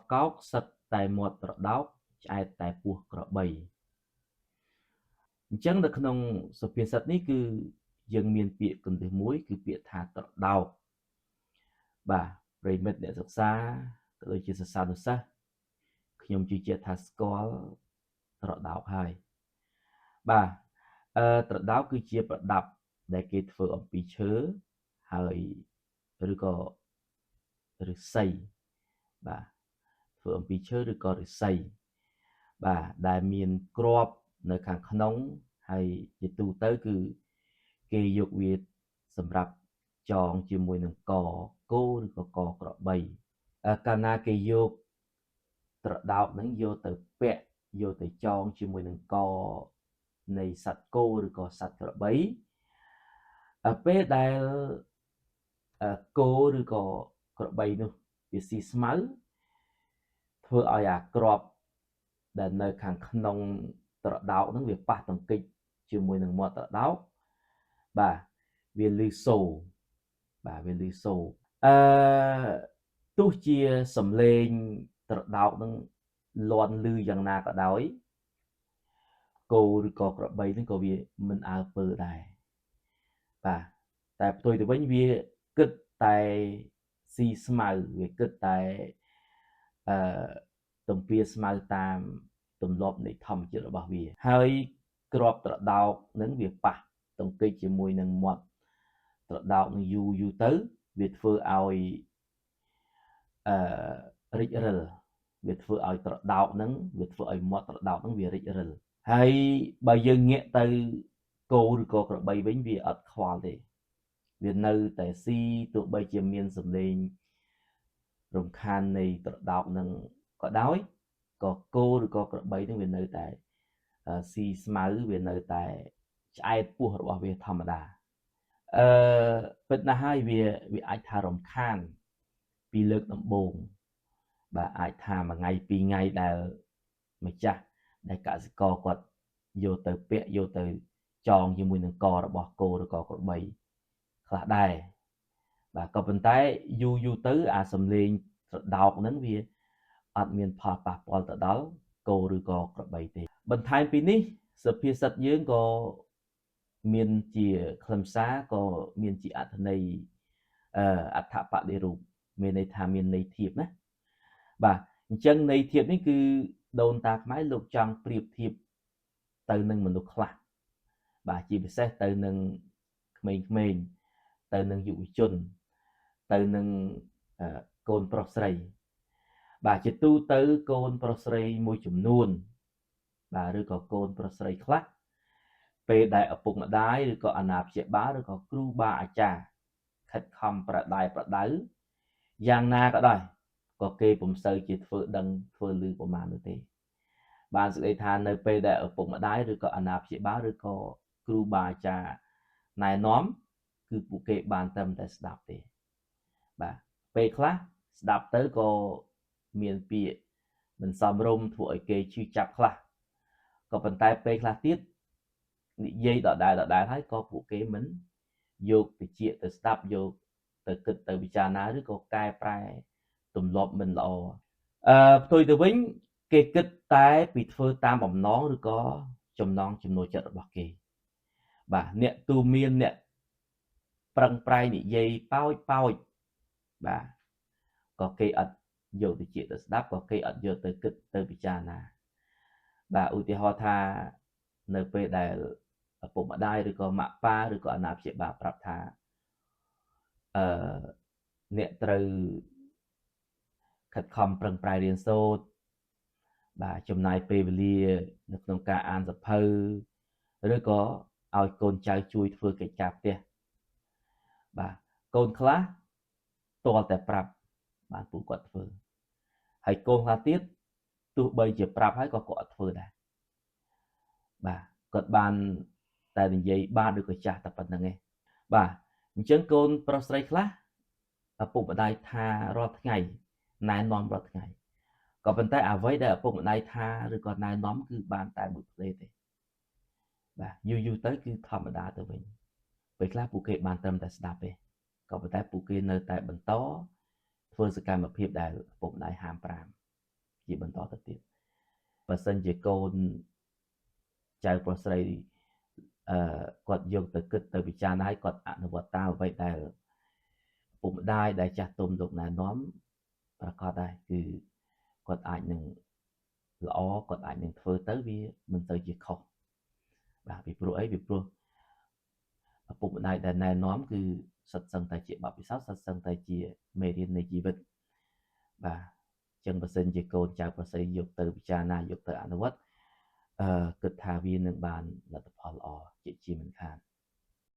ប់កោកសឹកតែមាត់ត្រដោកឆ្អែតតែពោះក្របីអញ្ចឹងនៅក្នុងសុភាសិតនេះគឺយើងមានពាក្យគន្លឹះមួយគឺពាក្យថាត្រដោកបាទប្រិយមិត្តអ្នកសិក្សាក៏ដូចជាសិស្សានុសិស្សខ្ញុំជឿជាក់ថាស្គាល់ត្រដោកហើយបាទត្រដោកគឺជាប្រដាប់ដែលគេធ្វើអំពីឈើហើយឬក៏ឫស្សីបាទធ្វើអំពីឈើឬក៏ឫស្សីបាទដែលមានគ្រាប់នៅខាងក្នុងហើយជាទូទៅគឺគេយកវាសម្រាប់ចងជាមួយនឹងកគោឬក៏កក្របីកាលណាគេយកត្រដោកហ្នឹងយកទៅពាក់យកទៅចងជាមួយនឹងកនៃសត្វគោឬក៏សត្វក្របីពេលដែលគោឬក៏ក្របីនោះវាស៊ីស្មៅធ្វើឲ្យអាគ្រាប់ដែលនៅខាងក្នុងត្រដោកហ្នឹងវាប៉ះទង្គិចជាមួយនឹងមាត់ត្រដោកបាទវាលឺសូរបាទវាលឺសូរអឺទោះជាសំឡេងត្រដោកហ្នឹងលាន់លឺយ៉ាងណាក៏ដោយគោឬក៏ក្របីហ្នឹងក៏វាមិនអើពើដែរបាទតែផ្ទុយទៅវិញវាគិតតែស៊ីស្មៅវាគិតតែអឺទំពាស្មៅតាមទម្លាប់នៃធម្មជាតិរបស់វាហើយគ្រាប់ត្រដោកនឹងវាប៉ះទង្គិចជាមួយនឹងមាត់ត្រដោកនឹងយូរយូរទៅវាធ្វើឲ្យអឺរិចរិលវាធ្វើឲ្យត្រដោកនឹងវាធ្វើឲ្យមាត់ត្រដោកនឹងវារិចរិលហើយបើយើងងាកទៅគោឬក៏ក្របីវិញវាអត់ខ្វល់ទេវានៅតែស៊ីទោះបីជាមានសំឡេងរំខាននៃត្រដោកនឹងក៏ដោយក៏គោឬក៏ក្របីនឹងវានៅតែស៊ីស្មៅវានៅតែឆ្អែតពោះរបស់វាធម្មតាអឺពិតណាស់ហើយវាអាចថារំខានពីលើកដំបូងបាទអាចថាមួយថ្ងៃពីរថ្ងៃដែលម្ចាស់ដែលកសិករគាត់យកទៅពាក់យកទៅចងជាមួយនឹងករបស់គោឬក៏ក្របីខ្លះដែរបាទក៏ប៉ុន្តែយូរយូរទៅអាសំឡេងត្រដោកហ្នឹងវាអត់មានផលប៉ះពាល់ទៅដល់គោឬក៏ក្របីទេបន្ថែមពីនេះសុភាសិតយើងក៏មានជាខ្លឹមសារក៏មានជាអត្ថន័យអត្ថបដិរូបមានន័យថាមានន័យធៀបណាបាទអញ្ចឹងន័យធៀបនេះគឺដូនតាខ្មែរលោកចង់ប្រៀបធៀបទៅនឹងមនុស្សខ្លះបាទជាពិសេសទៅនឹងក្មេងៗទៅនឹងយុវជនទៅនឹងកូនប្រុសស្រីបាទជាទូទៅកូនប្រុសស្រីមួយចំនួនបាទឬក៏កូនប្រុសស្រីខ្លះពេលដែលឪពុកម្ដាយឬក៏អាណាព្យាបាលឬក៏គ្រូបាអាចារ្យខិតខំប្រដាយប្រដៅយ៉ាងណាក៏ដោយក៏គេពុំសូវជាធ្វើដឹងធ្វើឮប្រមាណនោះទេបានសេចក្តីថានៅពេលដែលឪពុកម្ដាយឬក៏អាណាព្យាបាលឬក៏គ្រូបាអាចារ្យណែនាំគឺពួកគេបានត្រឹមតែស្ដាប់ទេបាទពេលខ្លះស្ដាប់ទៅក៏មានពាក្យមិនសមរម្យធ្វើឲ្យគេឈឺចាប់ខ្លះក៏ប៉ុន្តែពេលខ្លះទៀតនិយាយដដែលដដែលហើយក៏ពួកគេមិនយកទៅជាទៅស្ដាប់យកទៅគិតទៅពិចារណាឬក៏កែប្រែទម្លាប់មិនល្អផ្ទុយទៅវិញគេគិតតែពីធ្វើតាមបំណងឬក៏ចំណងចំណូលចិត្តរបស់គេបាទអ្នកទូមានអ្នកប្រឹងប្រែងនិយាយប៉ោចប៉ោចបាទក៏គេអត់យកទៅជាទៅស្ដាប់ក៏គេអត់យកទៅគិតទៅពិចារណាបាទឧទាហរណ៍ថានៅពេលដែលឪពុកម្ដាយឬក៏ម៉ាក់ប៉ាឬក៏អាណាព្យាបាលប្រាប់ថាអឺអ្នកត្រូវខិតខំប្រឹងប្រែងរៀនសូត្របាទចំណាយពេលវេលានៅក្នុងការអានសភៅឬក៏ឲ្យកូនចៅជួយធ្វើកិច្ចការផ្ទះបាទកូនខ្លះទាល់តែប្រាប់បានពួកគាត់ធ្វើហើយកូនខ្លះទៀតទោះបីជាប្រាប់ហើយក៏គាត់អត់ធ្វើដែរបាទគាត់បានតែនិយាយបាទឬក៏ចាស់តែប៉ុណ្្នឹងឯងបាទអញ្ចឹងកូនប្រុសស្រីខ្លះឪពុកម្ដាយថារាល់ថ្ងៃណែនាំរាល់ថ្ងៃក៏ប៉ុន្តែអ្វីដែលឪពុកម្ដាយថាឬក៏ណែនាំគឺបានតែមួយភ្លេទេបាទយូរយូរទៅគឺធម្មតាទៅវិញពេលខ្លះពួកគេបានត្រឹមតែស្ដាប់ទេក៏ប៉ុន្តែពួកគេនៅតែបន្តធ្វើសកម្មភាពដែលឪពុកម្ដាយហាមប្រាម ជាបន្តទៅទៀតបើសិនជាកូនចៅប្រុសស្រីអឺគាត់យកទៅគិតទៅពិចារណាឲ្យគាត់អនុវត្តតាមអ្វីដែលឪពុកម្ដាយដែលចាស់ទុំលោកណែនាំប្រកាសដែរគឺគាត់អាចនឹងល្អគាត់អាចនឹងធ្វើទៅវាមិនទៅជាខុសបាទពីព្រោះអីពីព្រោះឪពុកម្ដាយដែលណែនាំគឺសិតសឹងតែជាបទពិសោធន៍សិតសឹងតែជាមេរៀននៃជីវិតបាទចឹងបើសិនជាកូនចៅប្រុសស្រីយកទៅពិចារណាយកទៅអនុវត្តអឺគិតថាវានឹងបានលទ្ធផលល្អជាជាមិនខាន។